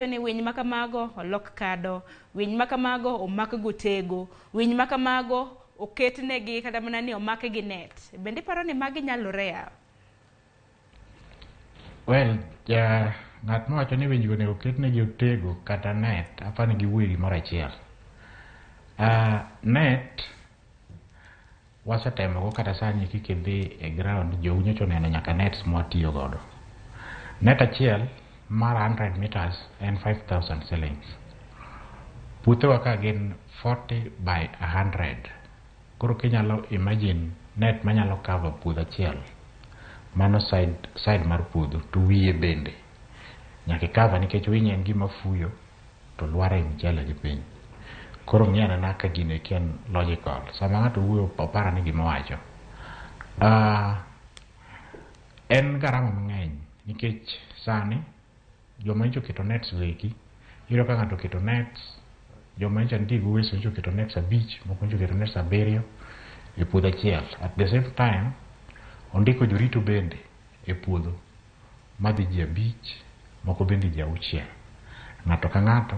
Ni winy ma kamago olok kado, winy ma kamago omak gotego, winy ma kamago oketnegi kata mana ni omak gi net. Bende iparo ni magi nyalore ya? Well, ja ng'at mawacho ni winjgo onego oketnegi otego kata net, aparo ni giwuoyo e gimoro achiel. Net wasetemogo kata sani kik idhi e ground jou nyocha oneno nyaka nets mwatiyo godo. Net achiel mar 100 meters en 5000 shillings. Puothewa ka gin 40 by 100. Koro kinyalo imagine net manyalo cover puodho achiel, mano side mar puodho to wiye bende nyaka i-cover nikech winy en gima fuyo to lwar e mchele gi piny. Koro ng'i anena ka gini eki en logical. Sama ng'ato wuoyo opar ane gima owacho. En garama mang'eny nikech sani joma nyocha oketo nets go eki, iyudo ka ng'ato oketo nets, joma nyocha nitie gi Uweso nyocha oketo nets abich, moko nyocha oketo nets abiriyo e puodho achiel. At the same time, ondiko jorito bende e puodho madhi ji abich, moko bende ji auchiel. Ng'ato ka ng'ato